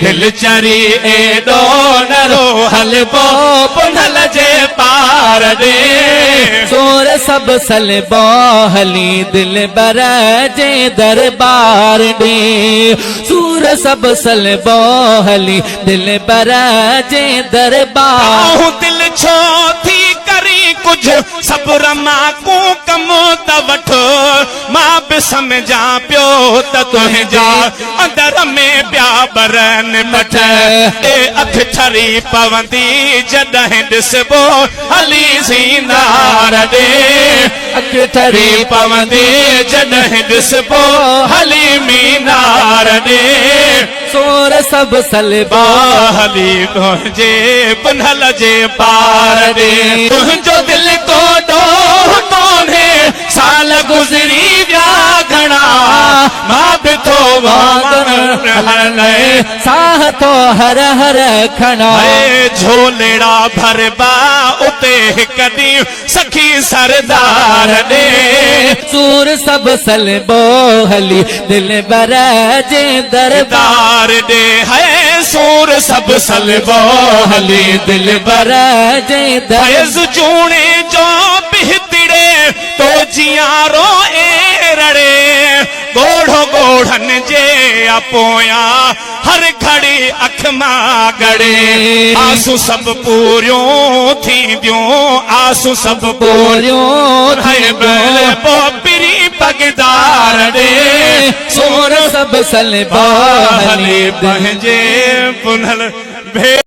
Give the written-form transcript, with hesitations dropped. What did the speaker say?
دل چري ايڏو نه رو هلبو پنهل جي پار ڏي. سور سڀ سلبو هلي دلبر جي دربار ڏي. سور سڀ سلبو هلي دلبر جي دربار. آهون دل ڇو ٿي ڪرين ڪجهه صبر مان ڪو ڪم ته وٺ. مان به سمجهان پيو ته تنهنجا اندر ۾ پيا ٻرن پٺ. اي اک ٺري پوندي جڏهن ڏسبو هلي زينار ڏي. اک ٺري پوندي جڏهن ڏسبو هلي مينار ڏي. سور سڀ سلبا هلي تنهنجي پنهل جي پار ڏي. تنهنجو دل ڪو ڏوهه ڪونهي، سال گذري ويا گهڻا، مان به ٿو هلڻ ساهه ٿو هر هر کڻا. جهولڙا ڀربا اتي هڪ ڏينهن سخي سردار ڏي. سور سڀ سلبو هلي دلبر جي دربار ڏي. هي سور سڀ سلبو هلي دلبر جي در. فيض جوڻي جو بهتڙي تو جيان روئي رڙي، ڳوڙهو ڳوڙهن جي پويان هر گهڙي اک مان ڳڙي. آسون سڀ پوريون ٿينديون، آسون سڀ پوريون ٿينديون پوءِ پري پڳدار ڏي. سور سڀ سلبا هلي پنهنجي پنهل ڀي.